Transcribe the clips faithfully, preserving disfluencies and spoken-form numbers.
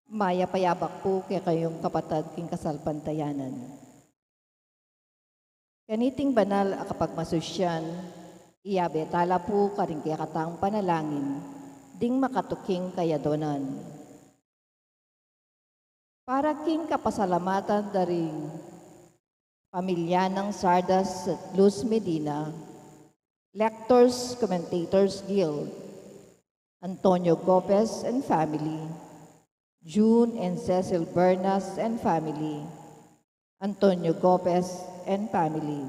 Mayap a yabak pu kekayung kapatad king kasalpantayanan. Kaniting banal a kapagmasusyan, iyabe tala pu karing kekatang panalangin ding makatuking kayaduanan. Para king kapasalamatan da ring pamilya nang Sardas at Luz Medina, Lectors Commentators Guild, Antonio Gopez and family, June and Cecil Bernas and family, Antonio Gopez and family.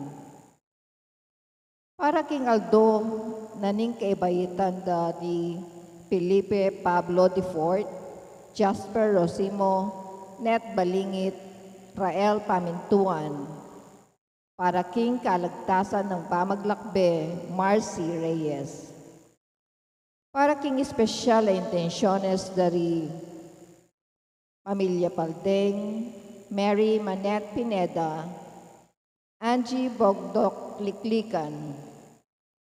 Para king aldo na ning kaibaitan da di Felipe Pablo de Fort, Jasper Rosimo, Net Balingit, Rael Pamintuan. Para king kaligtasan nang pamaglakbe, Marcy Reyes. Para king espesyal a intensyones da ri pamilya Paldeng, Mary Manette Pineda, Angie Bogdoc Liklikan,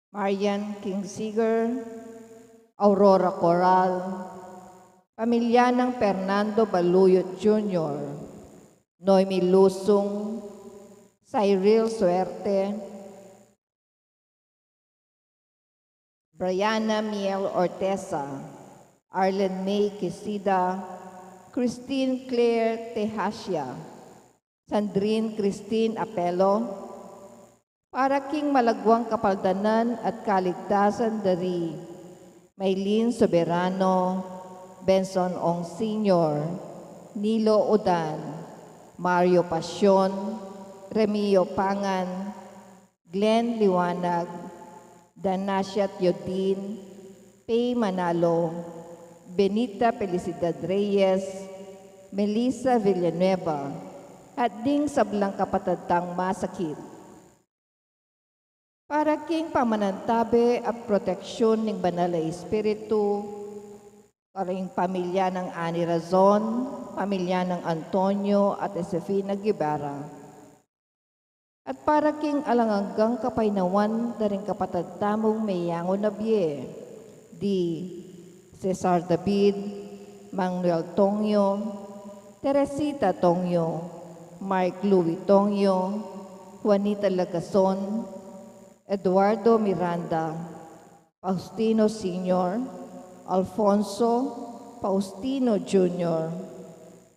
Marian Kingsiger, Aurora Coral, pamilya nang Fernando Baluyot Junior, Noemi Lusung, Cyril Suerte, Brianna Miel Orteza, Arlen May Quesida, Christine Claire Tejasia, Sandrine Christine Apelo, para king malaguang kapaldanan at kaligtasan da ri Maylin Soberano, Benson Ong Senior, Nilo Udan, Mario Pasion, Remio Pangan, Glenn Liwanag, Danasia Teodin, Pay Manalo, Benita Felicidad Reyes, Melissa Villanueva, at ding sablang kapatad tang masakit. Para king pamanantabe at proteksyon ning Banal a Espiritu, karing pamilya nang Ani Razon, pamilya nang Antonio at Josefina Guevara, at para king alang anggang kapaynawan da ring kapatad tamung meyangu na bie, di Cesar David, Manuel Tongyo, Teresita Tongyo, Mark Louis Tongyo, Juanita Lagason, Eduardo Miranda, Faustino Senior, Alfonso Faustino Junior,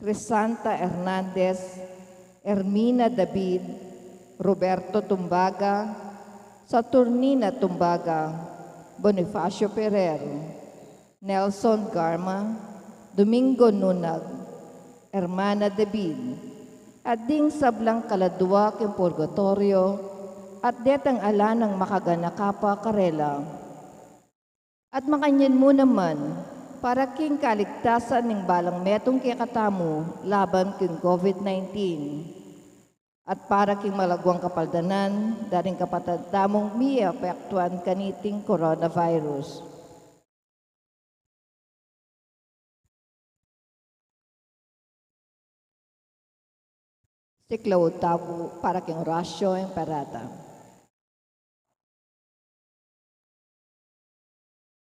Crisanta Hernandez, Hermina David, Roberto Tumbaga, Saturnina Tumbaga, Bonifacio Ferrer, Nelson Garma, Domingo Nunag, Hermana David, at ding sablang kaladua king purgatorio, at detang ala nang makaganaka pa karela. At makanyan mu naman, para king kaligtasan ning balang metung kekatamu laban king COVID nineteen, at para king malaguang kapaldanan da ring kapatad tamung miapektuan kaniting coronavirus. Siklaud tamu para king Oratio Imperata.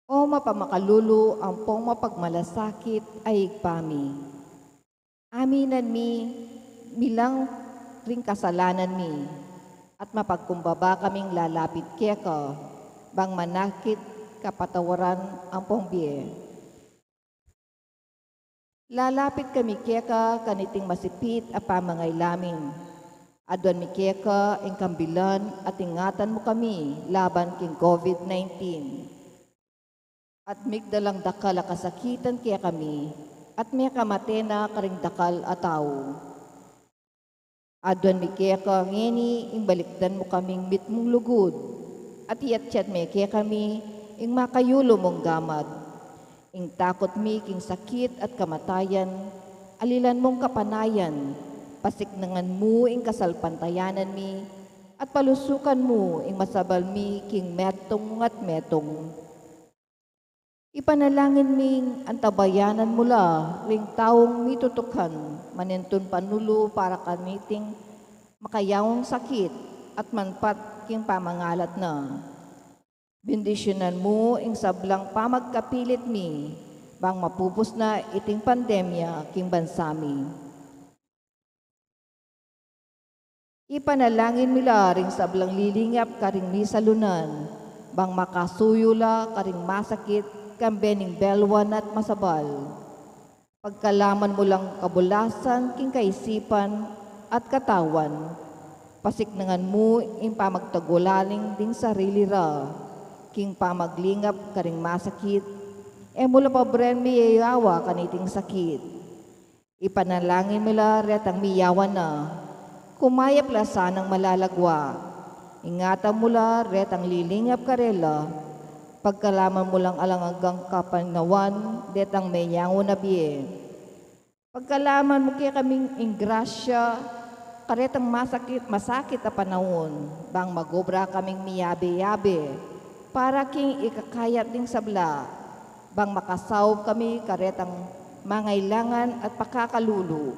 O mapamakalulu ampong mapagmalasakit a Ibpa mi, aminan mi milang ring kasalanan mi, at mapagkumbaba kaming lalapit keka, bang manakit kapatawaran ampong bie. Lalapit kami keka kaniting masipit a pamangailamin. Aduan mi keka ing kambilan at ingatan mu kami laban king COVID nineteen. At migdalang dakal a kasakitan kekami, at mekamate na karing dakal a tau. Aduan mi keka ngeni ing balikdan mu kaming mitmung lugud, at iyatyat me kekami ing makayulu mung gamat. Ing takut mi king sakit at kamatayan, alilan mung kapanayan, pasiknangan mu ing kasalpantayanan mi, at palusukan mu ing masabal mi king metung at metung. Ipanalangin ming antabayanan mu la ring taung mitutukan manintun panulu para kaniting makayaung sakit at manpat king pamangalat na. Bendisyunan mu ing sablang pamagkapilit mi, bang mapupus na iting pandemya king bansa mi. Ipanalangin mi la ring sablang lilingap karing misalunan, bang makasuyu la karing masakit, kambe ning belwan at masabal. Pagkalaman mu lang kabulasan king kaisipan at katawan. Pasiknangan mu ing pamagtagulaling ding sarili ra, king pamaglingap karing masakit, e mu la pabren miyayawa kaniting sakit. Ipanalangin mi la retang miyawa na, kumayap la sanang malalagwa. Ingatan mu la retang lilingap karela, pagkalaman mu lang alang anggang kapanawan detang menyangu na bie. Pagkalaman mu kekaming ing grasya karetang masakit, masakit a panaun, bang magobra kaming miyabe-yabe para king ikakayap ding sabla, bang makasaup kami karetang mangailangan at pakakalulu.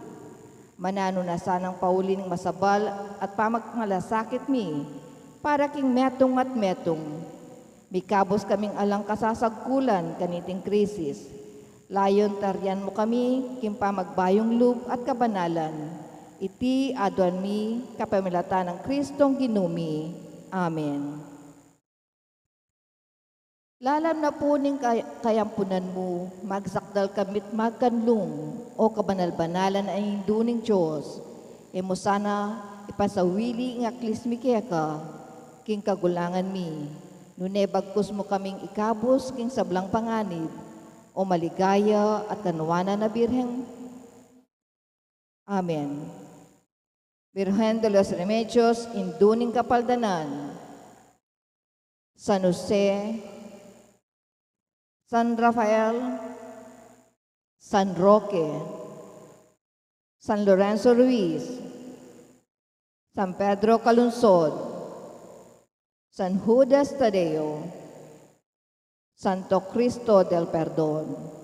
Mananu na sanang pauli ning masabal at pamagmalasakit mi para king metung at metung. Mikabus kaming alang kasasagkulan kaniting krisis. Layun tarian mu kami king pamagbayung lub at kabanalan. Iti aduan mi kapamilatan nang Kristong Ginu mi. Amen. Lalam na pu ning kay-, kayampunan mu, magsakdal kami't magkanlung, o kabanal-banalan a Indu ning Dios. E mu sana ipasawili ing aklis mi keka king kagulangan mi, nune bagkus mu kaming ikabus king sablang panganib, o maligaya at kanuanan a Birhen. Amen. Virgen de los Remedios, Indu ning Kapaldanan, San Jose, San Rafael, San Roque, San Lorenzo Ruiz, San Pedro Calungsod, San Judas Tadeo, Santo Cristo del Perdon.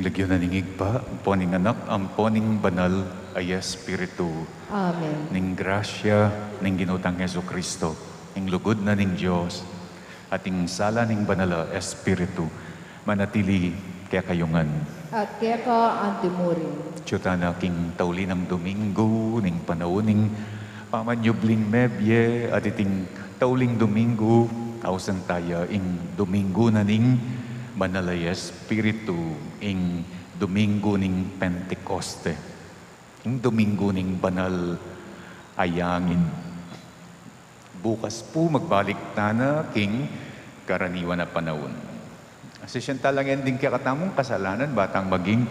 Lagyu na ning Ibpa, ampo ning Anak, ampo ning Banal a Espiritu. Amen. Ning grasya ning Ginu tang Jesucristo, ning lugud na ning Dios, at ing sala ning Banal a Espiritu, manatili kekayu ngan. At keka antimurin. Atyu tana king tauli nang Domingo ning panaun ning pamanyubling mebie, at iting tauling Domingo, ausan taya ing Domingo na ning Banal a Espiritu, ing Domingo ning Pentecoste, ing Domingo ning Banal a Yangin. Bukas pu magbalik tana king karaniwan a panaun. Asisian tala ngan ding kekatamung kasalanan, ba tang maging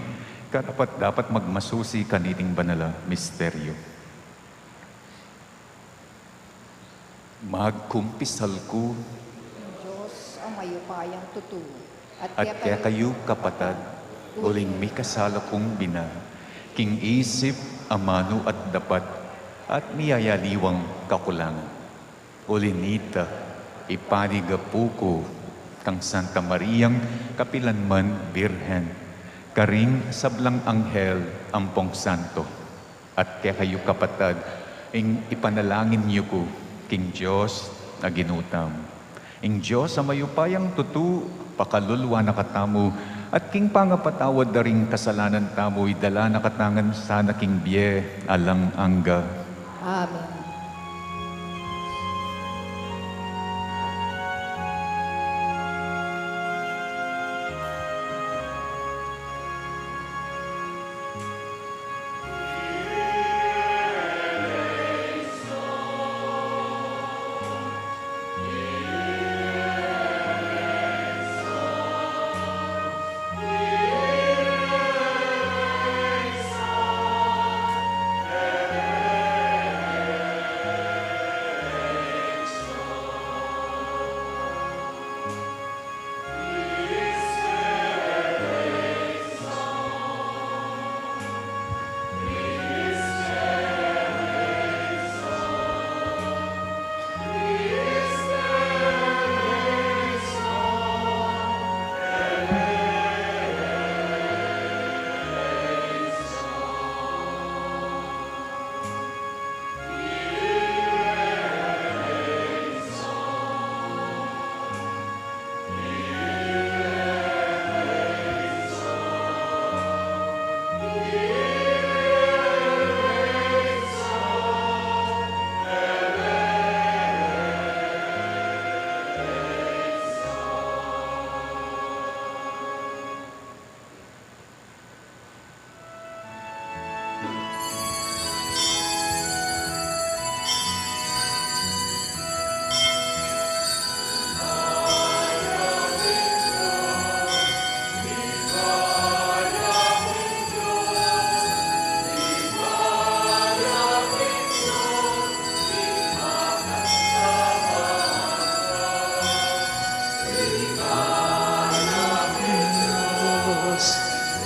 karapat-dapat magmasusi kaniting banal a misteryo. Magkumpisal ku. Dios a mayupayang tutu, at kekayu, kapatad, uling mikasala kung bina, king isip, amanu at dapat, at miyayaliwang kakulangan. Uli nita, ipaligapu ku kang Santa Mariang kapilan man Birhen, karing sablang anghel ampong santo, at kekayu, kapatad, ing ipanalangin yu ku king Dios a Ginu tamu. Ing Dios a mayupayang tutu, pakalulu na katamu, at king pangapatawad da ring kasalanan tamu, idala na katamu ngan sana king bie alang angga. Amen.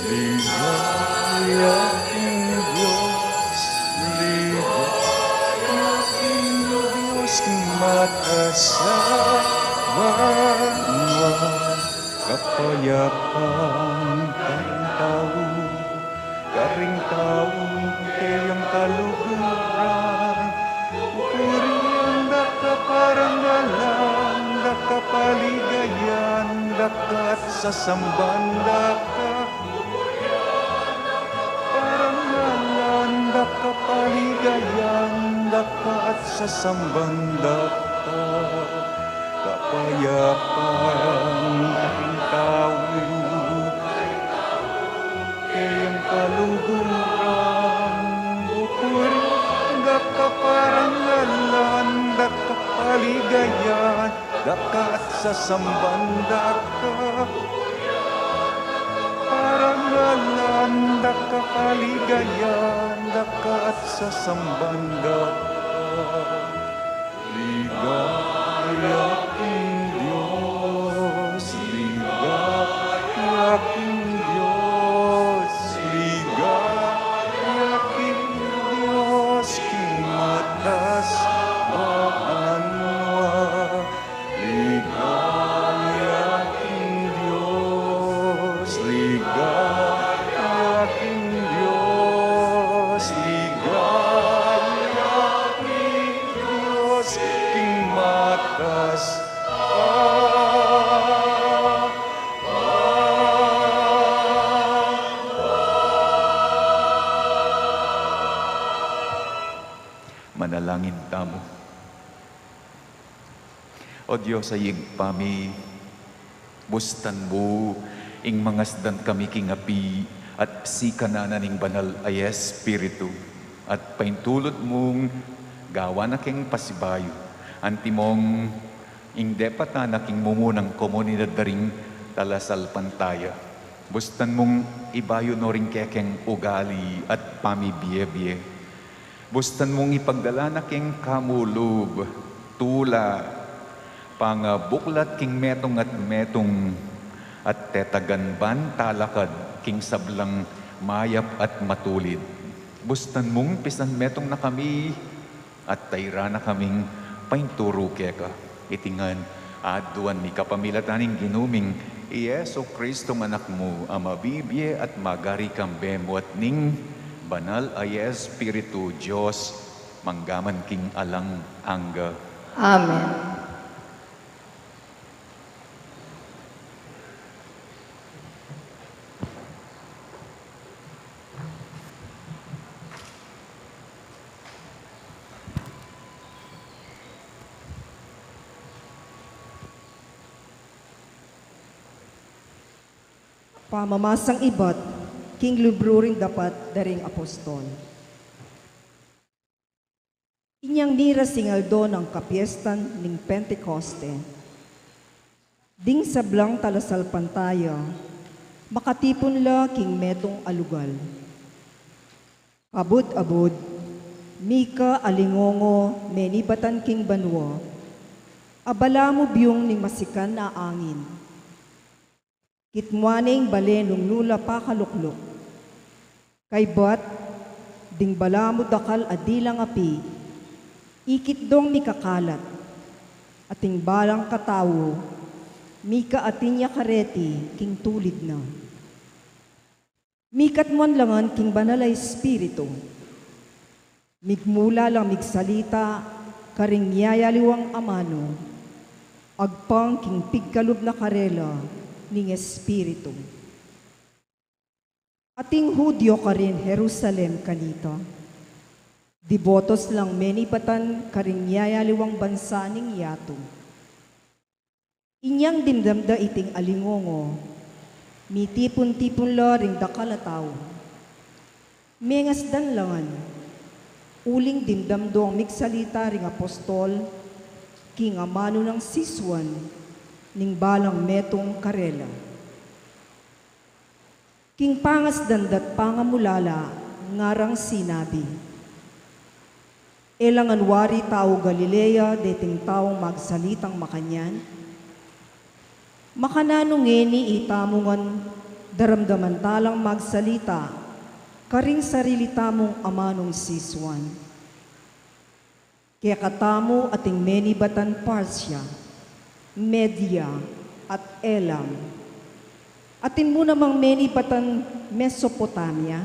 Ligaya king Dios, ligaya king Dios, king mataas a banua. Kapayapan karing tau, karing tau keyang kaluguran. Pupurian da ka, parangalan da ka, paligayan da ka, at sasamban da ka. Parangalan da ka, paligayan da ka, at sasamban da ka. Kapayapan karing tau keyang kaluguran. Pupurian da ka, parangalan da ka, paligayan da ka, at sasamban da ka. Parangalan da ka, paligayan da ka, at sasamban da ka. Ligaya king Dios, ligaya king Dios, ligaya king Dios, king mataas a banua. Ligaya king Dios, ligaya O Dios a Ibpa mi, bustan mu ing mangasdan kami king api at sikanan na ning Banal a Espiritu, at paintulud mung gawan na keng pasibayu, antimong ing depatan na king mumunang komunidad da ring talasalpantaya. Bustan mung ibayu no ring kekeng ugali at pamibie-bie. Bustan mung ipagdala na keng kamu lub, tula, pangabuklat king metung at metung, at tetagan ban talakad king sablang mayap at matulid. Bustan mung pisan metung na kami at tairan na kaming painturu keka. Iti ngan aduan mi kapamilatan ning Ginu ming i Jesu Cristong Anak mu, a mabibie at magari kambe mu at ning Banal a Espiritu, Dios, manggaman king alang angga. Amen. Pamamasang ibat king libru ring Dapat da ring Apostol. Inyang miras ing aldo nang kapiestan ning Pentecoste, ding sablang talasalpantaya makatipun la king metung a lugal. Kabud-abud, mika alingongo menibatan king banua, a balamu biyung ning masikan a angin. Kitmuan ne ing bale nung nu la pakalukluk. Kaybat, ding balamu dakal a dilang api, ikit dong mikakalat, at ing balang katau, mika atin ya kareti king tulid na. Mikatmuan la ngan king Banal a Espiritu. Migmula lang migsalita karing miyayaliwang amanu, agpang king pigkalub na karela ning Espiritu. Ating Judio karin Jerusalem kanita, debotos lang menibatan karing miyayaliwang bansa ning yatu. Inyang dimdam da iting alingongo, mitipun-tipun la ring dakal a tau. Mengasdan la ngan, uling dimdam dong migsalita ring apostol king amanu nang sisuan ning balang metung karela. King pangasdan da't pangamulala, ngarang sinabi, "E la ngan wari tau Galilea deting taung magsalitang makanyan? Makananu ngeni itamu ngan daramdaman ta lang magsalita karing sarili tamung amanung sisuan? Kekatamu ating menibatan Parthia, Media, at Elam. Atin mu namang menibatan Mesopotamia,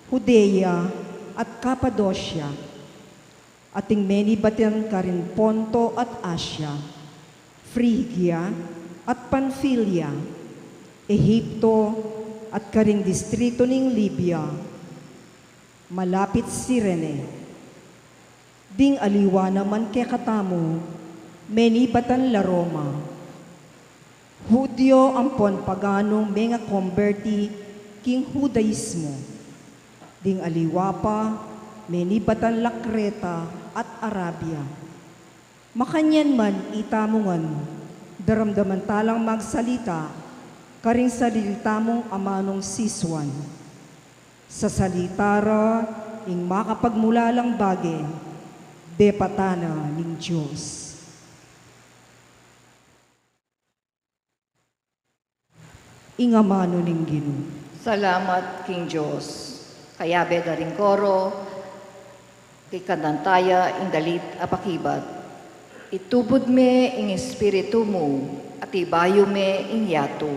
Judea, at Cappadocia. Ating menibatan karin Ponto at Asia, Phrygia at Pamphylia, Egipto, at karing distrito ning Libya, malapit Cirene. Ding aliwa naman kekatamu, menibatan la Roma. Judio ampon paganung mengakomberti king Judaismo. Ding aliwa pa, menibatan la Creta at Arabia. Makanyan man itamu ngan, daramdaman ta lang magsalita karing sarili tamung amanung sisuan. Sasalita ra ing makapagmulalang bage, depatan na ning Dios." Ing amanu ning Ginu. Salamat king Dios. Kayabe da ring koro, kikantan taya ing dalit a pakibat. Itubud me ing Espiritu mu, at ibayu me ing yatu.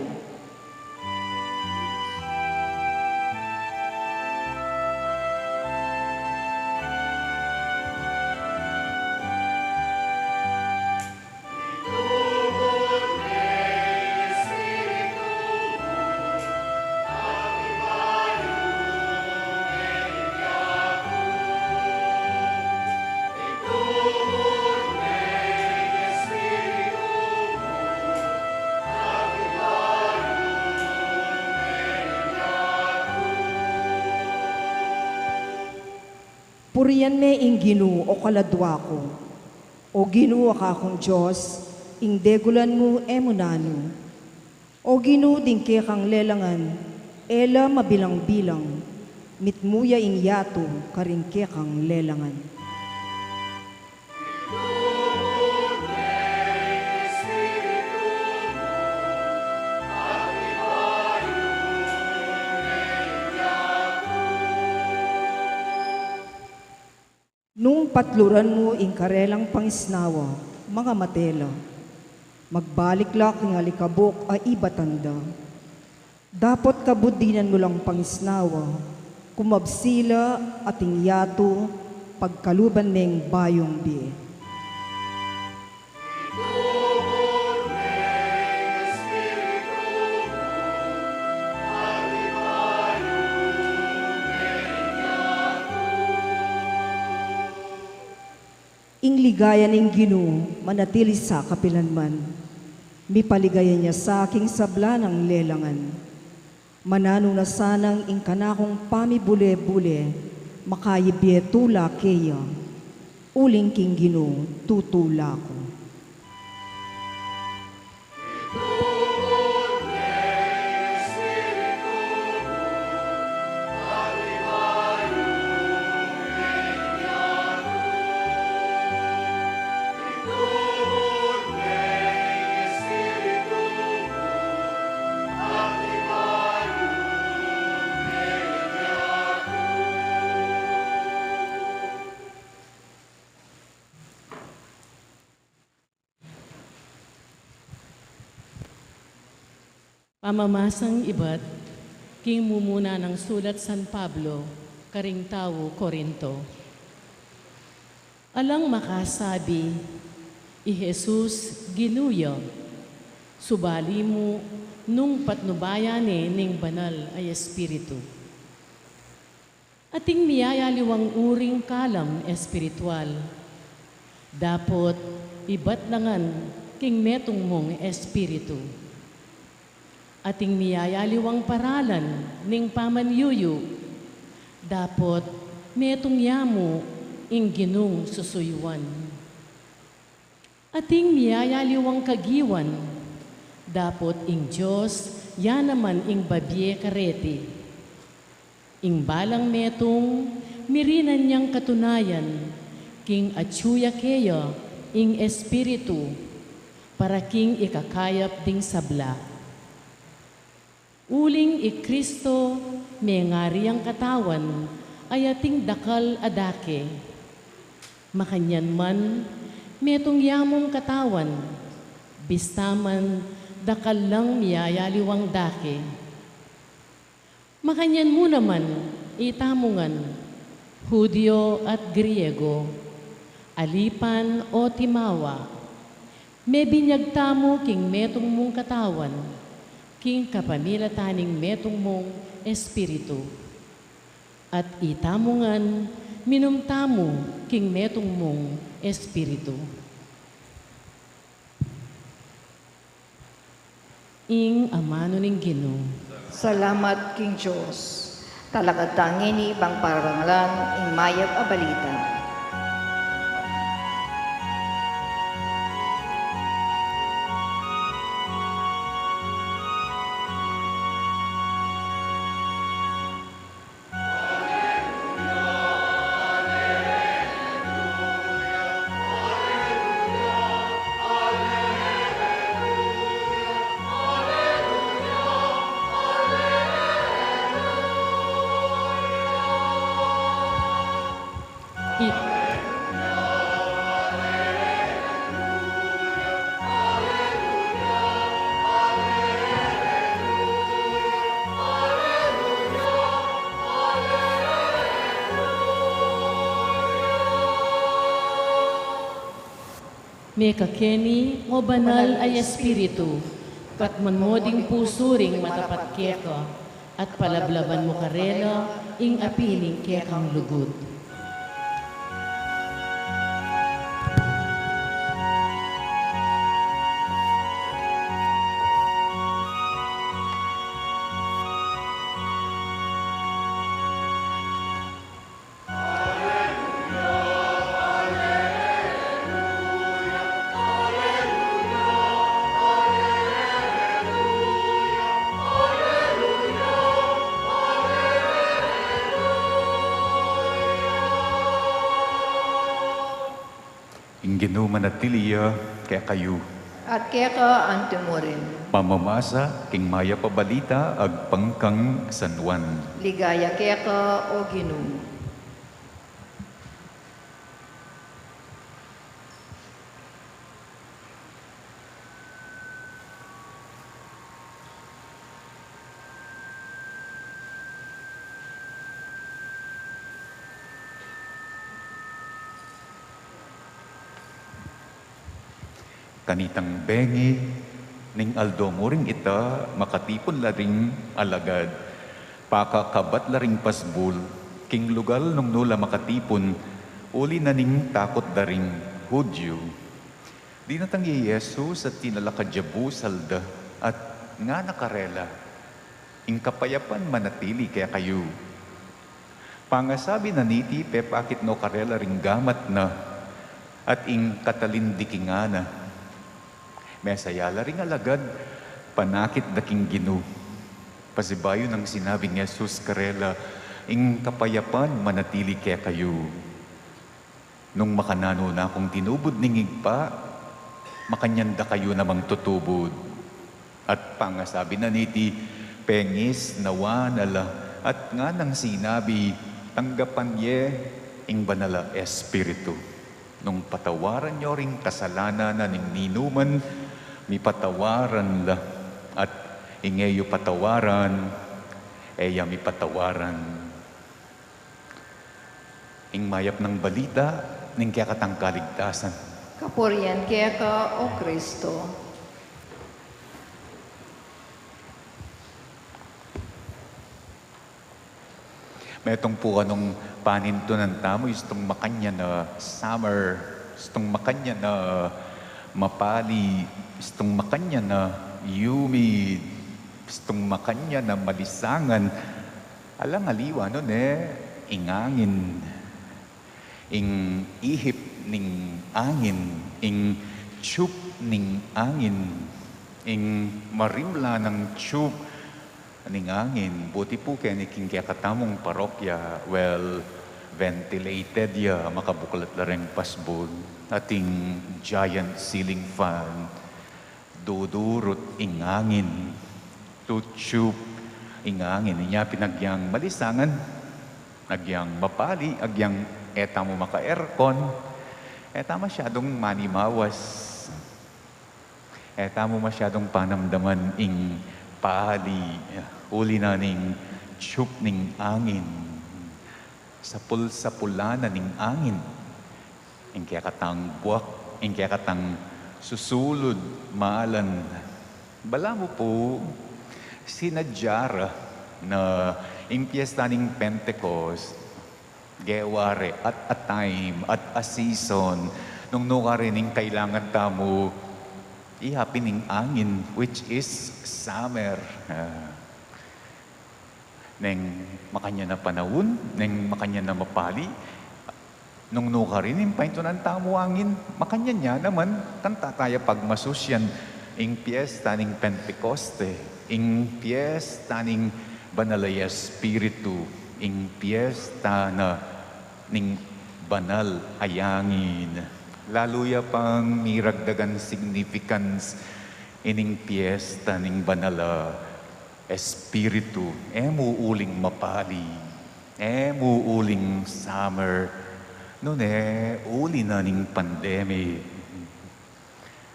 Purian me ing Ginu, o kaladua ku. O Ginu, a kakung Dios, ing degulan mu e mu nanu. O Ginu, ding kekang lelangan e la mabilang-bilang, mitmu ya ing yatu karing kekang lelangan. Nung patluran mu ing karelang pangisnawa, mangamate la. Magbalik la king alikabuk a ibatan da. Dapot kabud dinan mu lang pangisnawa, kumabsi la at ing yatu pagkaluban neng bayung bie. Ing ligaya ning Ginu manatili sa kapilanman. Mipaligaya ya sa king sabla nang lelangan. Mananu na sanang ing kanakung pamibule-bule makayibie tula keya, uling king Ginu tutula ku. Pamamasang ibat king mumuna nang sulat San Pablo karing tau Corinto. Alang makasabi, i Jesus Ginu ya, subali mu nung patnubayan ne ning Banal a Espiritu. Ating miyayaliwang uring kalam espiritual, dapot ibat la ngan king metung mung espiritu. Ating miyayaliwang paralan ning pamanyuyu, dapot metung ya mu ing Ginung susuyuan. Ating miyayaliwang kagiwan, dapot ing Dios ya naman ing babie kareti. Ing balang metung mirinan yang katunayan, king atyu ya keya ing Espiritu, para king ikakayap ding sabla. Uling i Kristo mengari yang katawan a ating dakal a dake. Makanyan man, metung ya mung katawan, bista man dakal lang miyayaliwang dake. Makanyan mu naman, itamu ngan, Judio at Griego, alipan o timawa, mebinyag tamu king metung mung katawan, king kapamilatan ning metung mung Espiritu. At itamu ngan, minum tamu king metung mung Espiritu. Ing amanu ning Ginu. Salamat king Dios. Talakad ta ngeni bang parangalan ing mayap a balita. It- Mekakeni, o Banal a Espiritu, patman mo ding pusu ring matapat keka, at palablaban mo karela ing api ning kekang lugud. Ginu manatili ya kekayu. At keka antimurin. Pamamasa king mayap a balita agpang kang San Juan. Ligaya keka, O Ginu. Kanitang bengi ning aldo mu ring ita, makatipun la ring alagad, pakakabat la ring pasbul king lugal nung nu la makatipun, uli na ning takut da ring Hudyu. Dinatang ya i Jesus at tinalakad ya busal da, at ngana karela, "Ing kapayapan manatili kekayu." Pangasabi na niti, pepakit no karela ring gamat na, at ing katalindiki ngana. Mesaya la ring alagad, panakit da king Ginu. Pasibayu nang sinabi ning Jesus karela, "Ing kapayapan manatili kekayu." Nung makananu na kung tinubud ning Ibpa, makanyan da kayu namang tutubud. At pangasabi na niti, pengisnawa na la, at nganang sinabi, "Tanggapan ye ing Banal a Espiritu." Nung patawaran yu ring kasalanan na ning ninuman, mipatawaran la, at ing e yu patawaran, e ya mipatawaran. Ing mayap nang balita ning kekatang kaligtasan. Kapurian keka, O Kristo. Metung pu kanung panintunan tamu, istung makanyan a summer, istung makanyan a mapali, istung makanyan a humid, istung makanyan a malisangan. Alang aliwa nune, ing angin, ing ihip ning angin, ing tube ning angin, ing marimla nang tube ning angin. Buti pu keni king kekatamung parokya, well ventilated ya, makabuklat la ring pasbul. Ating giant ceiling fan. Dudurut ing angin, tutup ing angin. Inya pin agyang malisangan, agyang mapali, agyang e tamu maka-aircon, e ta masyadung manimawas, e tamu masyadung panamdaman ing pali, uli na ning tutup ning angin. Sapul-sapulan na ning angin. Ing kekatang buak, ing kekatang susulud, malan. Balamu pu, sinadya ra na ing piesta ning Pentecost, gewa re at a time, at a season, nung nukarin ing kailangan tamu, ihapin ing angin, which is summer. Ah. Neng makanyan a panaun, neng makanyan a mapali, nung nukarin ing paintunan tamu angin, makanyan ya naman, kanita taya pagmasusyan ing piesta ning Pentecoste, ing piesta ning Banal a Espiritu, ing piesta na ning Banal a Angin. Lalu ya pang miragdagan significance ining piesta ning Banal a Espiritu, e mu uling mapali, e mu uling summer, nune uli na ning pandemic.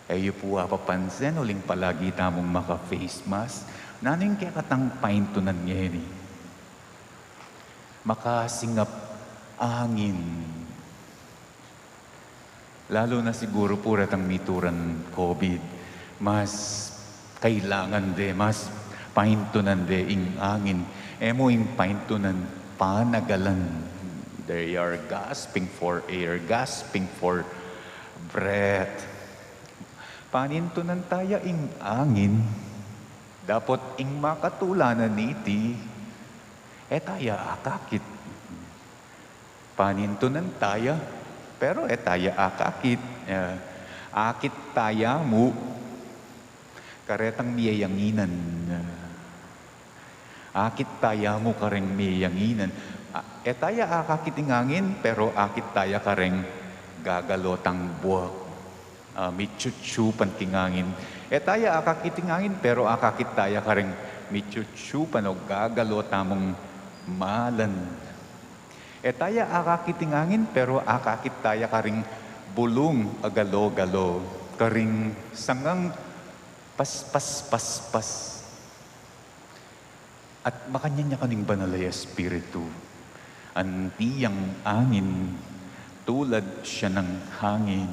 E yu pu apapansin, uling palagi tamung maka-face mask, nanu ing kekatang paintunan ngeni? Makasingap angin. Lalu na siguru pu retang mituran COVID, mas kailangan de, mas paintunan de ing angin. E mu ing paintunan, panagalan. They are gasping for air, gasping for breath. Panintunan taya ing angin, dapot ing makatula na niti, e taya akakit. Panintunan taya, pero e taya akakit. Eh, akit taya mu karetang miyanginan. Akit taya mu kareng miyanginan. A-, e taya akakit ing angin, pero akit taya kareng gagalo tang buak, ah, mitsutsutsupan king angin. E taya akakit ing angin, pero akakit taya karing mitsutsutsupan o gagalo tamung malan. E taya akakit ing angin, pero akakit taya karing bulung a galo-galo, karing sangang paspas-paspas. At makanyan ya kanu ing Banal a Espiritu, anti yang angin, tulad siya ng hangin.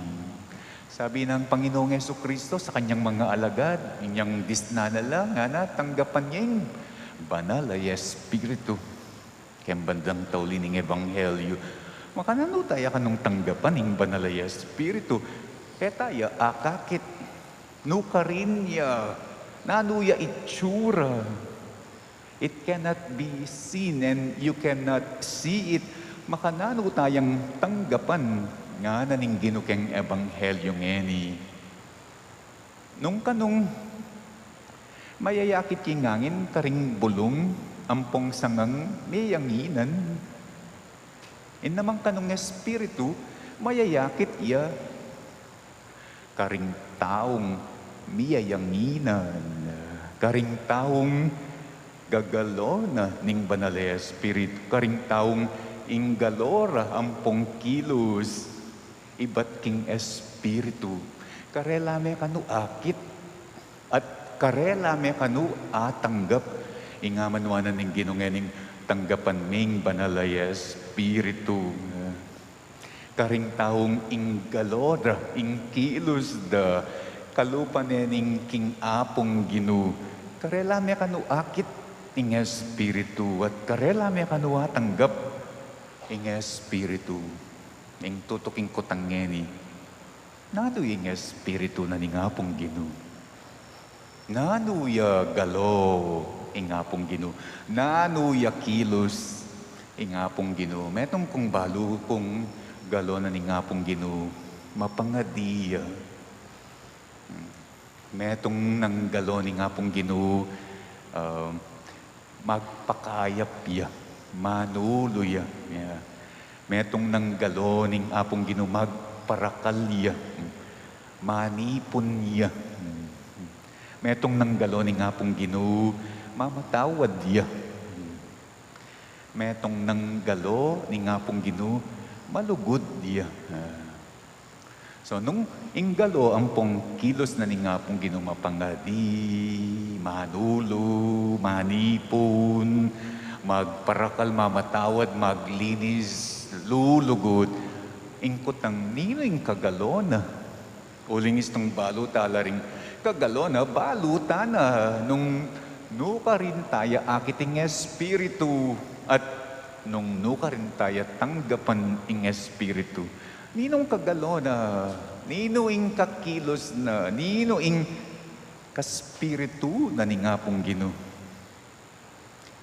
Sabi ng Panginoong Jesucristo sa kanyang mga alagad, inyang disnan na la, ngana, tanggapan ye ing Banal a Espiritu. Keng bandang tauli ning Ebanghelyo, makananu taya kanung tanggapan ing Banal a Espiritu? E taya akakit. Nukarin ya? Nanu ya itsura? It cannot be seen and you cannot see it. Makananu tayang tanggapan? Ngana ning Ginu keng Ebanghelyo ngeni. Nung kanung mayayakit king angin karing bulung ampong sangang miyanginan, in namang kanung Espiritu mayayakit ya karing taung miyayanginan, karing taung gagalo na ning Banal a Espiritu, karing taung ing galo ra ampong kilus, ibat king Espiritu. Karela me kanu akit, at karela me kanu atanggap. Ing amanuanan ning Ginu ngening tanggapan ming Banal a Espiritu. Karing taung ing galo da, ing kilus da, kalupa ne ning king Apung Ginu. Karela me kanu akit ing Espiritu, at karela me kanu atanggap ing Espiritu. Ing tutuking kutang ngeni, nanu ing Espiritu na ning Apung Ginu? Nanu ya galo ing Apung Ginu? Nanu ya kilus ing Apung Ginu? Metung kung balu kung galo na ning Apung Ginu, mapangadi ya. Hmm. Metung nang galo ning Apung Ginu, ah, magpakayap ya, manulu ya. Ya. Metung nang galo ning Apung Ginu, magparakal ya, manipun ya. Metung nang galo ning Apung Ginu, mamatawad ya. Metung nang galo ning Apung Ginu, malugud ya. Ah. So, nung ing galo ampong kilus na ning Apung Ginu, mapangadi, manulu, manipun, magparakal, mamatawad, maglinis, lulugud, ing kutang, ninu ing kagalo na? Uling istung balu ta la ring kagalo na, balu ta na nung nukarin taya akit ing Espiritu at nung nukarin taya tanggapan ing Espiritu. Ninung kagalo na? Ninu ing kakilus na? Ninu ing kaspiritu na ning Apung Ginu?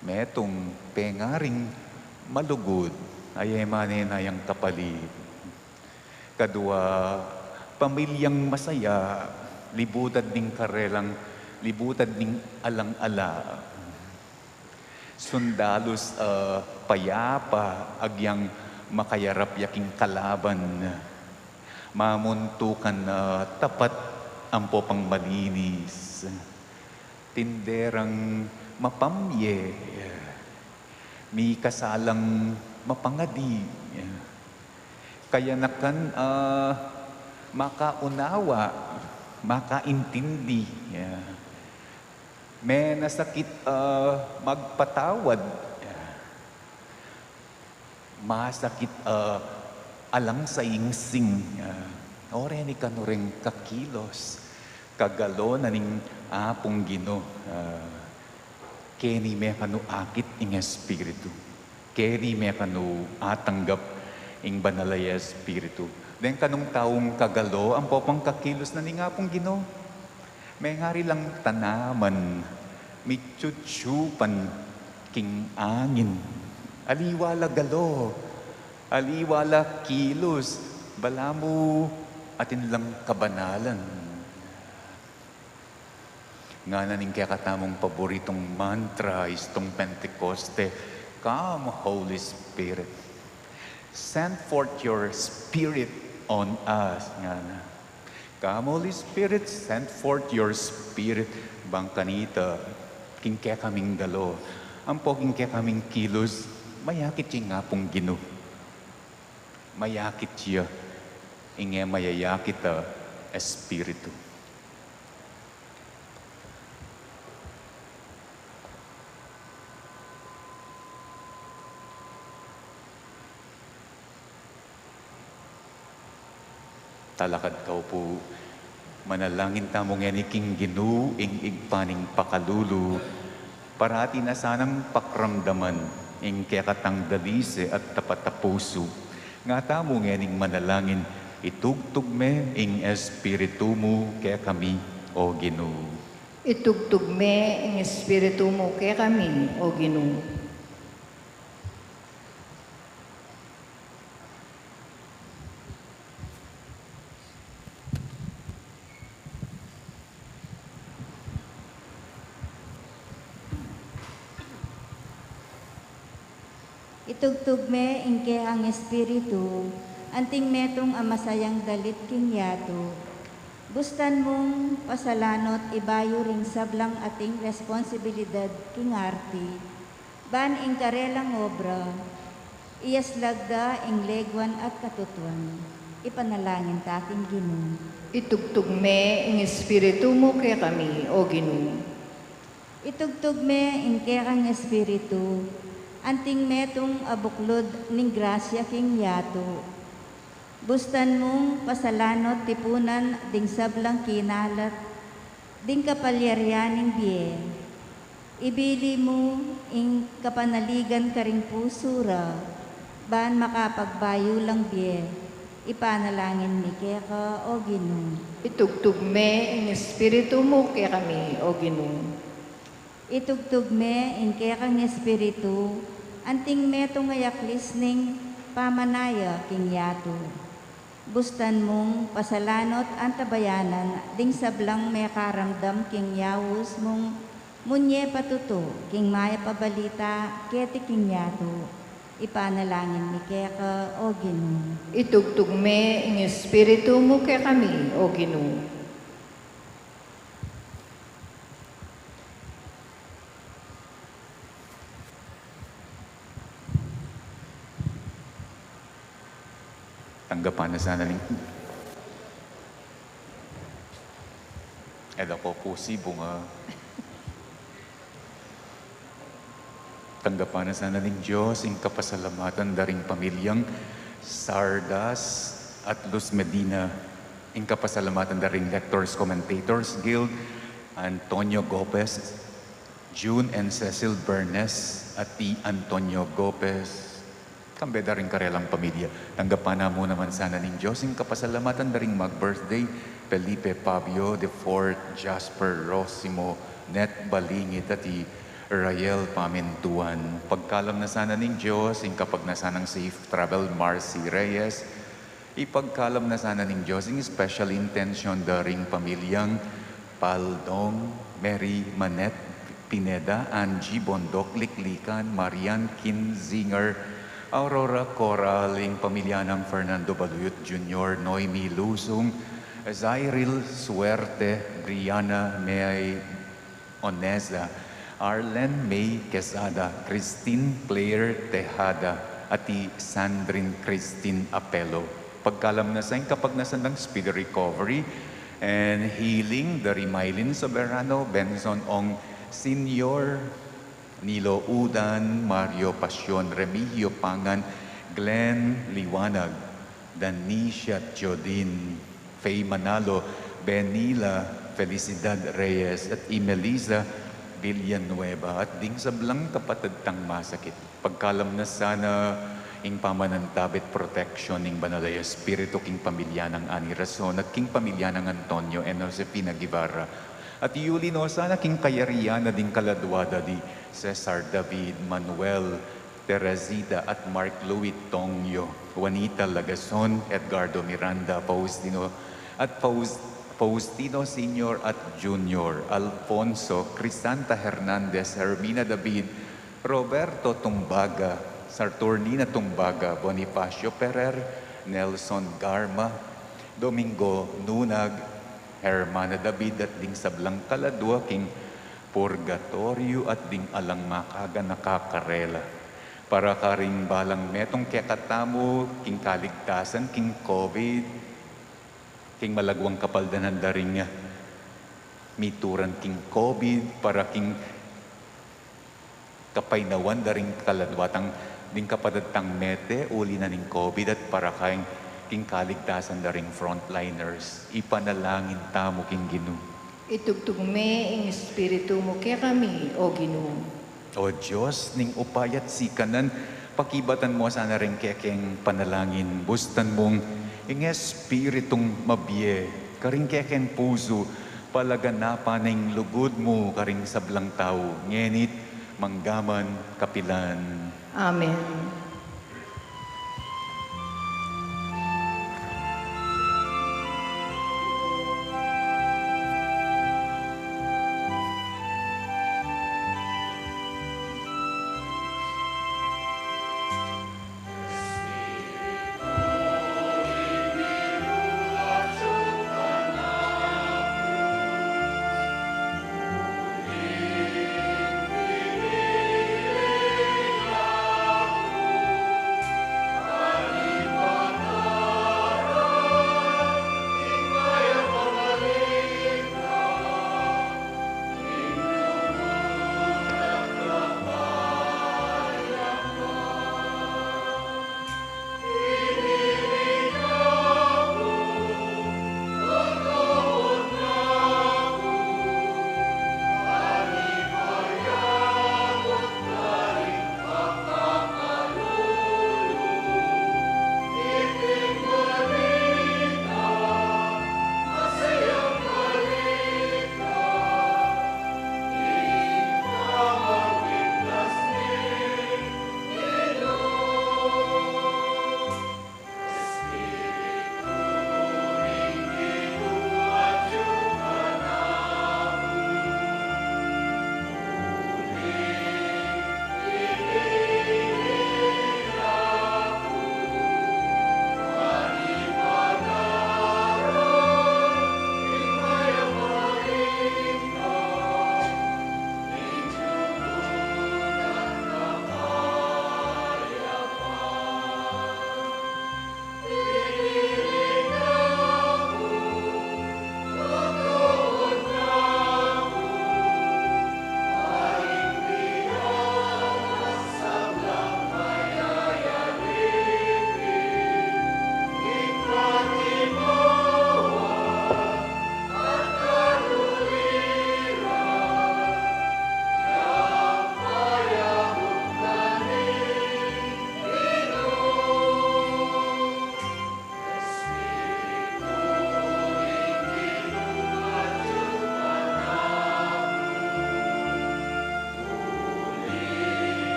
Metung, pengaring malugud, a e mane na yang kapalit. Kadua, pamilyang masaya, libutad ning karelang, libutad ning alang-ala. Sundalus, ah, payapa, agyang makayarap ya king kalaban. Mamuntukan, ah, tapat ampo pang malinis. Tinderang mapamye. Mikasalang mapangadi. Kayanakan, ah, makaunawa, makaintindi. Menasakit, ah, magpatawad. Masakit, ah, alang sa ingsing. Ah, o reni kanu ring kakilus, kagalo na ning Apung Ginu. Ah, keni me kanu akit ing Espiritu. Keni me kanu atanggap ing Banal a Espiritu. Deng kanung taung kagalo ampo pang kakilus na ning Apung Ginu, mengari lang tanaman, mitsutsutsupan king angin. Aliwa la galo, aliwa la kilus, balamu atin lang kabanalan. Ngana ning kekatamung paboritung mantra istung Pentecoste, "Come, Holy Spirit. Send forth your Spirit On us, ngana. Come, Holy Spirit, send forth your Spirit. Bang kanita, king kekaming dalo, ampo king kekaming kilus, mayakit ya ing Apung Ginu. Mayakit ya ing e mayayakit a Espiritu. Talakad kayu pu, manalangin tamu ngeni king Ginu, ing Ibpa ning pakalulu, parati na sanang pakiramdaman ing kekatang dalise at tapat a pusu. Nga tamu ngening manalangin, itugtug me ing Espiritu mu kekami, O Ginu. Itugtug me ing Espiritu mu kekami, O Ginu. Itugtug me ing kekang espiritu, anting metung a masayang dalit king yatu. Bustan mung pasalanut ibayu ring sablang ating responsibilidad king arti, ban ing karelang obra, iyaslag da ing leguan at katutuan. Ipanalangin ta king Ginu. Itugtug me ing Espiritu mu kekami, O Ginu. Itugtug me ing kekang Espiritu, anting metung a buklud ning grasya king yatu. Bustan mung pasalanut tipunan ding sablang kinalat ding kapalyarian ning bie. Ibili mu ing kapanaligan karing pusu ra, ban makapagbayu lang bie. Ipanalangin mi keka, O Ginu. Itugtug me ing Espiritu mu kekami, O Ginu. Itugtug me ing kekang Espiritu, anting metung a yaklis ning pamanaya king yatu. Bustan mung pasalanut antabayanan ding sablang mekaramdam king yaus mung munye patutu king mayap a balita keti king yatu. Ipanalangin mi keka, O Ginu. Itugtug me ing Espiritu mu kekami, O Ginu. Tanggapan na sana ning, e da ko pu sibunga. Tanggapan na sana ning Dios ing kapasalamatan da ring pamilyang Sardas at Luz Medina, ing kapasalamatan da ring Lectors Commentators Guild, Antonio Gopez, June and Cecil Bernes, at i Antonio Gopez, kambe da ring karelang pamilya. Tanggapan na mu naman sana ning Dios ing kapasalamatan da ring mag-birthday, Felipe Pabio the fourth, Jasper Rosimo, Net Balingit, at i Rael Pamintuan. Pagkalam na sana ning Dios ing kapagnasan nang safe travel, Marcy Reyes. Ipagkalam na sana ning Dios ing special intention da ring pamilyang Paldong, Mary Manette Pineda, Angie Bondoc Liklikan, Marian Kinzinger, Aurora Coral, ing pamilya nang Fernando Baluyot Junior, Noemi Lusung, Zairil Suerte, Brianna May Oneza, Arlen May Quesada, Christine Claire Tejada, at i Sandrine Christine Apelo. Pagkalam na sa ing kapagnasan nang speedy recovery and healing da ri Mylene Soberano, Benson Ong Senior, Nilo Udan, Mario Pasion, Remigio Pangan, Glenn Liwanag, Danisha Jodin, Faye Manalo, Benila Felicidad Reyes, at i Melissa Villanueva, at ding sablang kapatad tang masakit. Pagkalam na sana ing pamanantabe at protection ning Banal a Espiritu king pamilya nang Ani Rason at king pamilya nang Antonio and Josefina Guevara. At iuli no sana king kayarian na ding kaladua da di Cesar David, Manuel, Teresita at Mark Louis Tongyo, Juanita Lagason, Edgardo Miranda, Faustino at Faus-, Faustino Senior at Junior, Alfonso, Crisanta Hernandez, Hermina David, Roberto Tumbaga, Saturnina Tumbaga, Bonifacio Ferrer, Nelson Garma, Domingo Nunag, Hermana David at ding sablang kaladua king purgatoryo at ding alang makaganaka karela. Para karing balang metung kekatamu king kaligtasan king COVID, king malagwang kapaldanan da ring mituran king COVID, para king kapaynawan da ring kaladua tang ding kapatad tang mete uli na ning COVID at para king, king kaligtasan da ring frontliners. Ipanalangin tamu king Ginu. Itugtug me ing Espiritu mu kekami, O Ginu. O Dios ning upaya at sikanan, pakibatan mu sana ring kekeng panalangin, bustan mung ing Espiritung mabie karing kekeng pusu, palaganapan ing lugud mu karing sablang tau, ngeni't manggaman kapilan. Amen.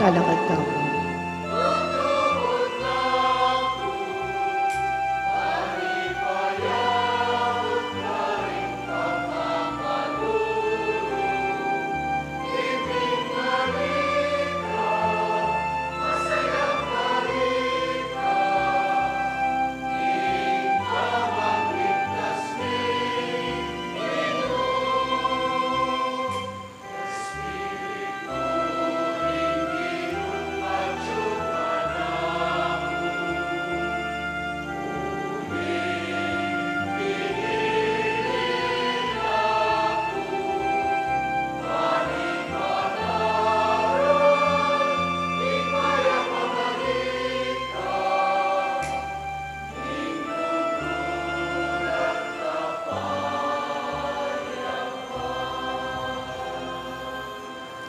Talakad tamu.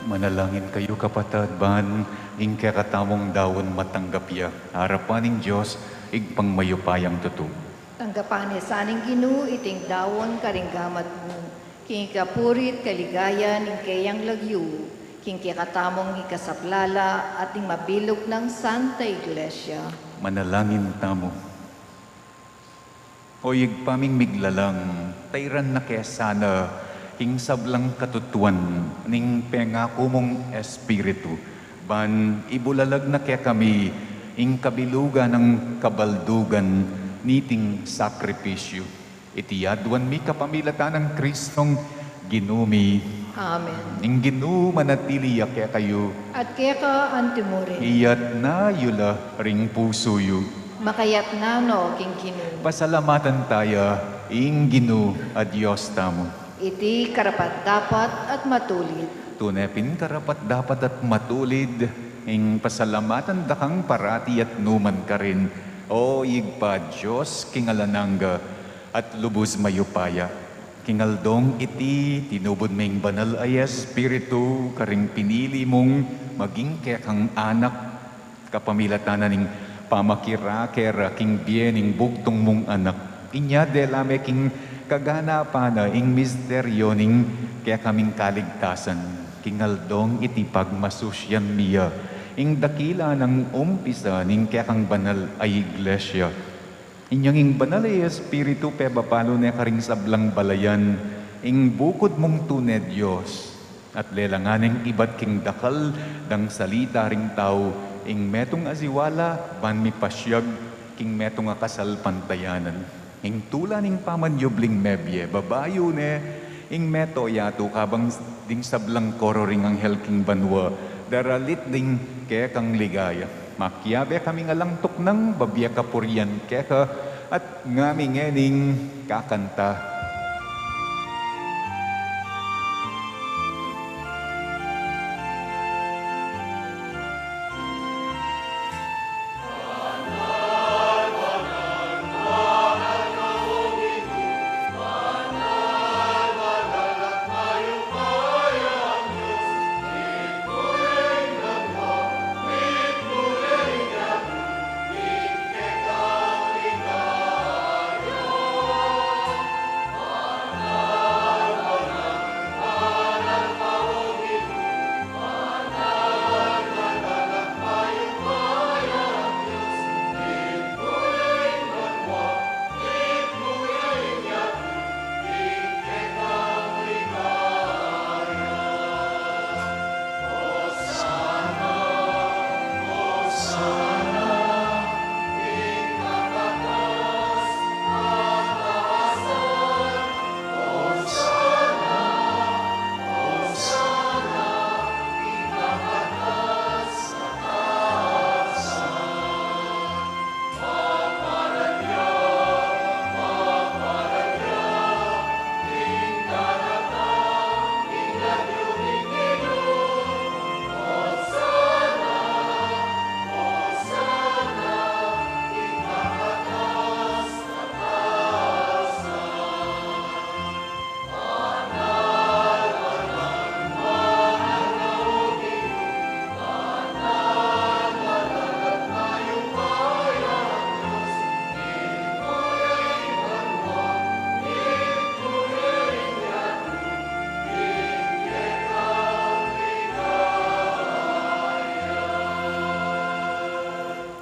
Manalangin kayu, kapatad, ban ing kekatamung daun matanggap ya arapan ning Dios, Ibpang mayupayang tutu. Tanggapan ne sa ning Ginu iting daun karing gamat mu, king ikapuri't kaligayan ning keyang lagyu, king kekatamung ikasaplala at ning mabilug nang Santa Iglesia. Manalangin tamu. O Ibpa ming miglalang, tairan na ke sana ing sablang katutuan ning pengaku mung Espiritu, ban ibulalag na kekami ing kabilugan nang kabaldugan niting sakripisyu. Iti aduan mi kapamilatan nang Kristong Ginu mi. Amen. Ing Ginu manatili ya kekayu. At keka antimurin. Iyatas yu la ring pusu yu. Makayatas no king Ginu. Pasalamatan taya ing Ginu a Dios tamu. Iti karapat-dapat at matulid. Tune pin karapat-dapat at matulid ing pasalamatan da kang parati at nukarin man, O Ibpa, Dios king alang angga at lubus mayupaya. King aldong iti, tinubud me ing Banal a Espiritu karing pinili mung maging kekang anak, kapamilatan na ning pamakirake ra king bie ning bugtung mung Anak. Inya dela me king kaganapan na ing misteryu ning kekaming kaligtasan. King aldong iti pagmasusyan mi ya ing dakila nang umpisa ning kekang banal a Iglesia. Inyang ing Banal a Espiritu pebabalu ne karing sablang balayan ing bukud mung tune Dios, at lelangan neng ibat king dakal dang salita ring tau ing metung a siwala ban mipasyag king metung a kasalpantayanan. Ing tula ning pamanyubling mebie, babayu ne ing meto yatu kabang ding sablang koro ring anghel king banua, daralit ding kekang ligaya. Makiabe kaming alang tuknang, babie kapurian keka, at ngami ngening kakanta.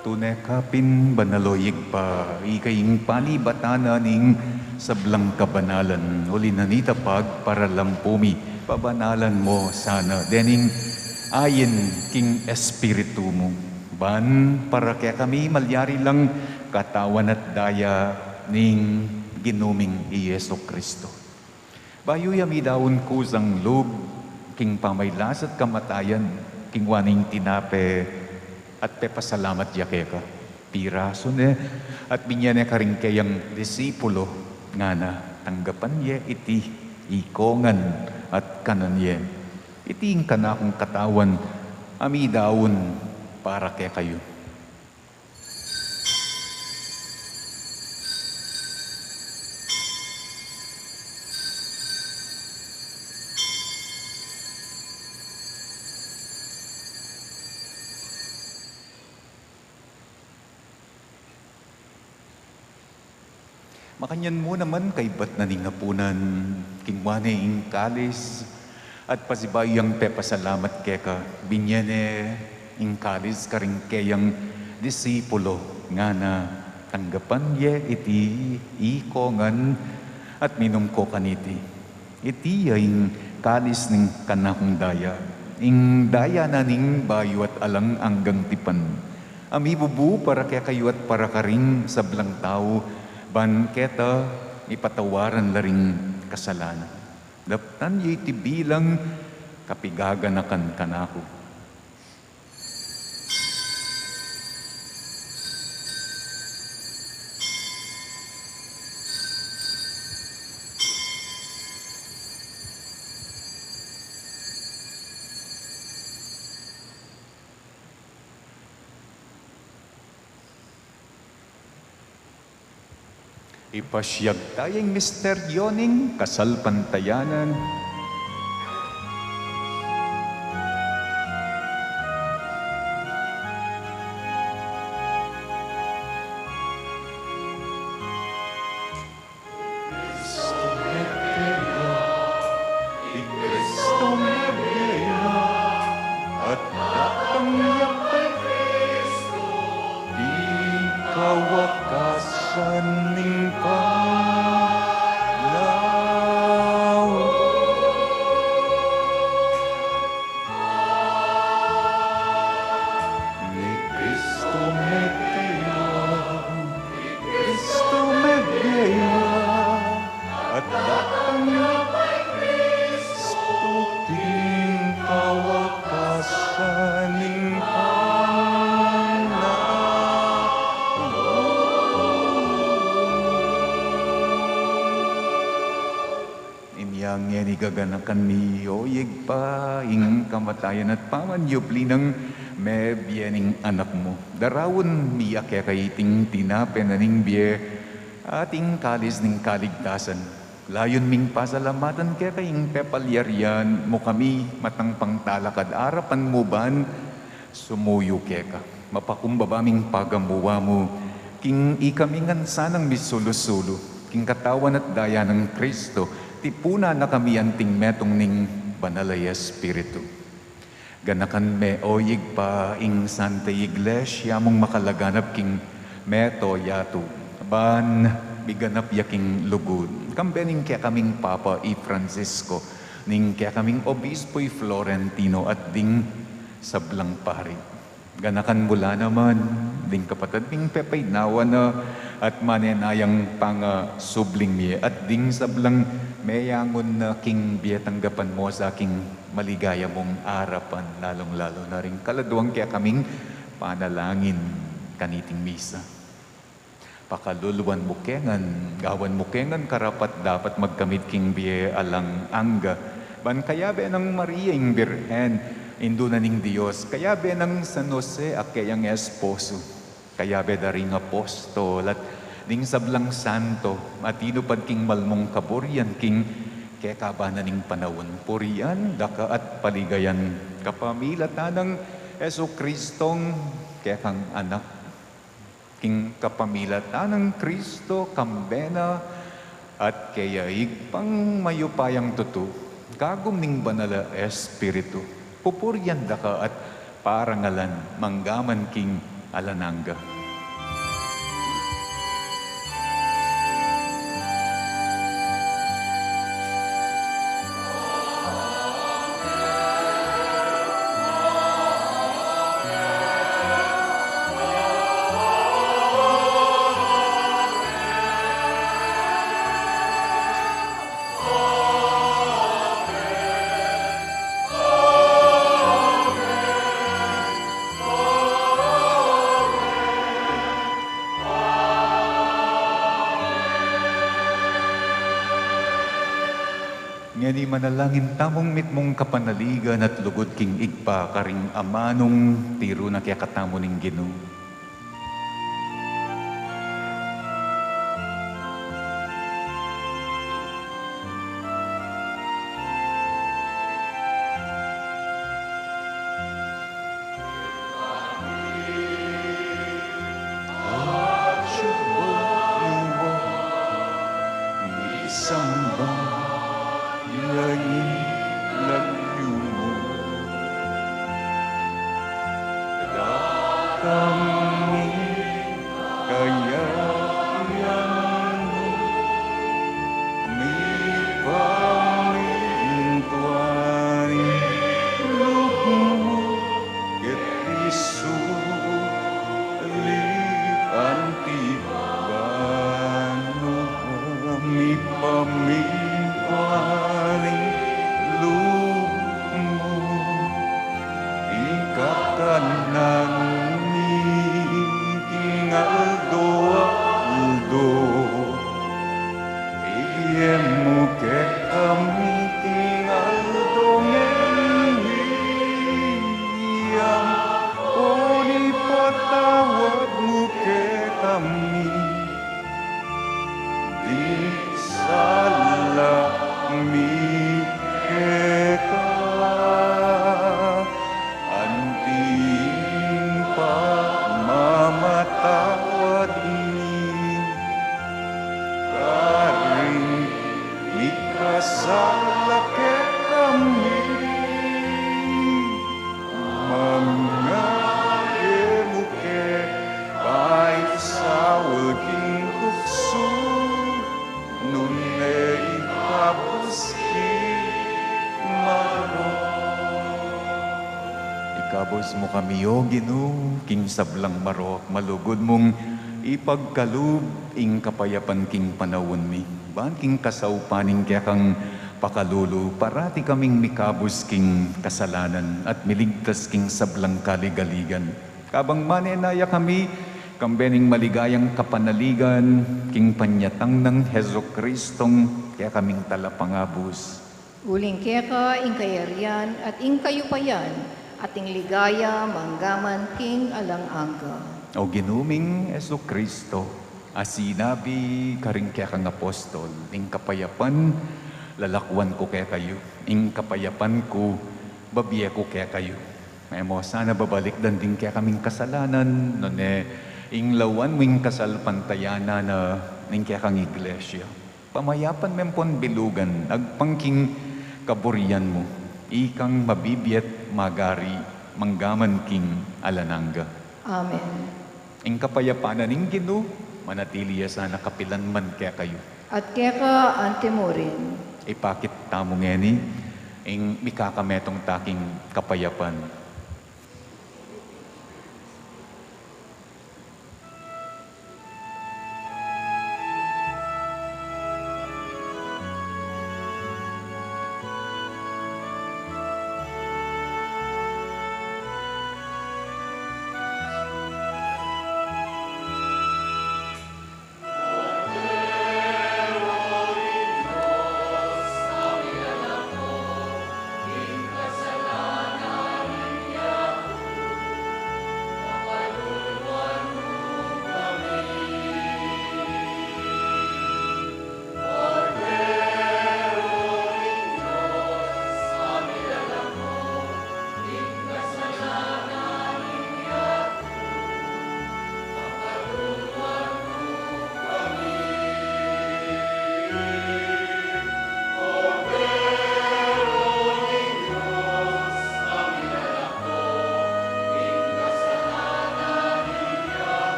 Tune ka pin banal, o Ibpa, ika ing panibatan na ning sablang kabanalan. Uli na nita pagparalan pu mi, pabanalan mu sana dening ain king Espiritu mu, ban para kekami malyari lang katawan at daya ning Ginu ming i Jesu Cristo. Bayu ya midaun kusang lub king pamailas at kamatayan, kingwa ne ing tinape at pepasalamat ya keka, pirasu ne at binye ne karing keyang disipulo, ngana: Tanggapan ye iti ikongan at kanan ye. Iti ing kanakung katawan a midaun para kekayu. Makanyan mu naman kaybat na ning apunan, kinua ne ing kalis, at pasibayu yang pepasalamat keka, binye ne ing kalis karing keyang disipulo, ngana, tanggapan ye iti ikongan, at minum ko kaniti. Iti ya ing kalis ning kanakung daya, ing daya na ning bayu at alang anggang tipan, a mibubu para kekayu at para karing sablang tau, ban keta mipatawaran la ring kasalanan. Daptan ye iti bilang kapigaganakan kanaku. Ipasiag taya ing misteryo ning kasalpantayanan. Cristo mete ya, i Cristo mete ya, at datang ya kay Cristo, ing kawakasan ning panaun. Ni Cristo mete ya, Cristo mete ya, at datang ya kay Cristo, ing kawakasan ning panaun. Inya ngeni gaganakan mi, o Ibpa, ing kamatayan at pamanyubli nang mebie ning Anak mu. Daraun mi keka iting tinape na ning bie at ing kalis ning kaligtasan. Layun ming pasalamatan keka ing pepalyarian mu kami matang pangtalakad arapan mu ban sumuyu keka. Mapakumbaba ming pagamuan mu king ikami ngan sanang misulu-sulu king katawan at daya nang Cristo, tipunan na kami anting metung ning Banal a Espiritu. Ganakan me, o Ibpa, ing Santa Iglesia mung makalaganap king mabilug a yatu, ban miganap ya king lugud. Kambe ning kekaming Papa i Francisco, ning kekaming Obispo i Florentino, at ding sablang pari. Ganakan mu la naman ding kapatad ming pepaynawa na at manenayang pangasubling mie, at ding sablang meyangun na king bie, tanggapan mu sa king maligaya mung arapan, lalung-lalu na ring kaladwang kekaming panalangin kaniting misa. Pakaluluan mu ke ngan, gawan mu ke ngan karapat-dapat magkamit king bie alang angga, ban kayabe nang Maria ing Birhen, Indu na ning Dios, kayabe nang San Jose a keyang esposo, kayabe da ring apostol at ding sablang santo a tinupad king malmung kaburian king kekaban na ning panaun, purian da ka at paligayan kapamilatan nang Jesucristong kekang Anak. King kapamilatan nang Cristo, kambe na at keya, Ibpang mayupayang tutu, kagum ning Banal a Espiritu, pupurian da ka at parangalan manggaman king alang angga. Ngeni manalangin tamung mitmung kapanaligan at lugud king Ibpa karing amanung tiru na kekatamu ning Ginu. Samba ya ing lagyu mu. Dakal ing kayayan mu, mipamintuan ing lub mu keti sulip anti banua, mipamintuan ing lub mu ing kakanan mi king aldo-aldo. Ibie mu kekami king aldo ngeni, ampon ipatawad mu kekami ding sala mi keka, anti ing pamamatawad mi karing mikasala kekami. Manga e mu ke paisaul king tuksu, nune ikabus king marok. Ikabus mu kami, O Ginu, king sablang marok, malugud mung ipagkalub ing kapayapan king panaun mi. Ban king kasaupan ning kekang pakalulu, parati kaming mikabus king kasalanan at miligtas king sablang kaligaligan. Kabang manenaya kami, kambe ning maligayang kapanaligan, king panyatang nang Jesucristong kekaming talapangabus. Uling keka ing kayarian at ing kayupayan at ing ligaya manggaman king alang angga. O Ginu ming Jesucristo, a sinabi karing kekang apostol, ing kapayapan lalakwan ku kekayu, ing kapayapan ku babie ku kekayu. E mu sana babalikdan ding kekaming kasalanan, nune ing lawan mu ing kasalpantayanan na ning kekang iglesia. Pamayapan me pon bilugan agpang king kaburian mu, ikang mabibie at magari manggaman king alang angga. Amen. Ing kapayapan na ning Ginu manatili ya sana kapilan man kekayu. At keka anti murin. Ipakit tamu ngeni ing mikakametung ta king kapayapan.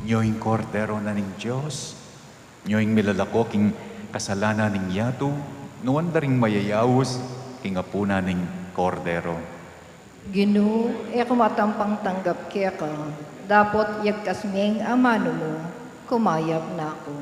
Nyo ing Kordero na ning Dios, nyo ing milalako king kasalanan ning yatu, nuan da ring mayayaus king apunan ning Kordero. Ginu, e ku matampang tanggap keka, dapot yagkas meng amanu mu, kumayap na ku.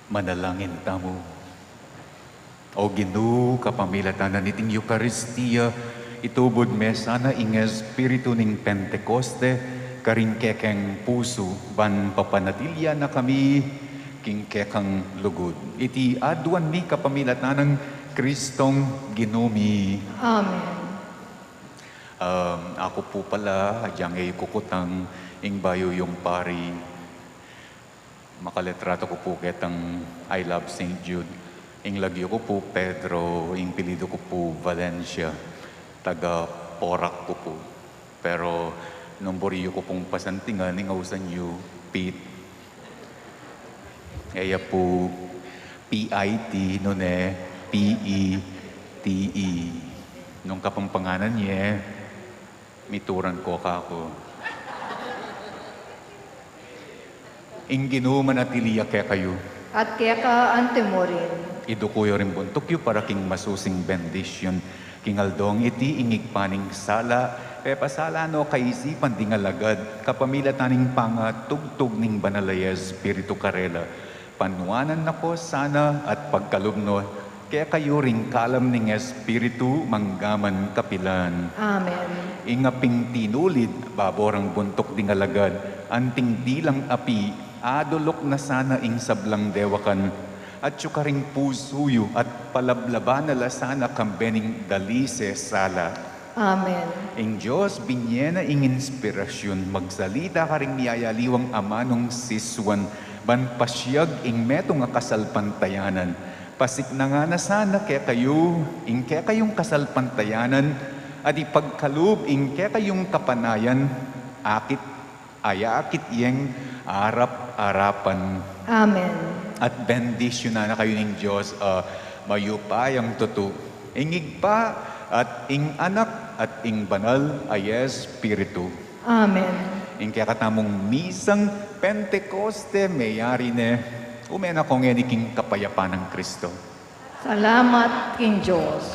Manalangin tamu. O Ginu, kapamilatan na niting Eukaristia, itubud me sana ing Espiritu ning Pentecoste karing kekeng pusu, ban papanatilian na kami king kekang lugud. Iti aduan mi kapamilatan nang Kristong Ginu mi. Amen. Um, aku pu pala, agyang e yu kukutang, ing bayu yung pari. Makaletrata ku pu ketang I Love Saint Jude. Ing lagyu ku pu Pedro, ing pilidu ku pu Valencia, taga Porac ku pu. Pero nung buri yu ku pung pasantingan, ing ausan yu Pete. E ya pu P I T, nune P E T E. Nung Kapampanganan ye, mituran ko kaku. Ing Ginu manatili ya kekayu. At keka anti mu rin. Iduku yu ring buntuk yu para king masusing bendisyun. King aldong iti, ing Ibpa ning sala, pepasala no kaisipan ding alagad, kapamilatan ning pangatugtug ning Banal a Espiritu karela. Panuanan na ko sana at pagkalub no kekayu ring kalam ning Espiritu, mangga man kapilan. Amen. Ing aping tinulid babo rang buntuk ding alagad, anting dilang api, aduluk na sana ing sablang dewakan, atyu karing pusu yu at palablaban na la sana kambe ning dalise sala. Amen. Ing Dios binye na ing inspirasyun, magsalita karing miyayaliwang amanung sisuan, ban pasiag ing metung a kasalpantayanan. Pasiknangan na sana kekayu ing kekayung kasalpantayanan, at ipagkalub ing kekayung kapanayan, akit, aya akit yeng arap-arapan. Amen. At bendisyunan na kayu ning Dios a mayupayang tutu, ing Ibpa, at ing Anak, at ing Banal a Espiritu. Amen. Ing kekatamung misang Pentecoste meyari ne. Ume na ko ngeni king kapayapan nang Kristo. Salamat king Dios.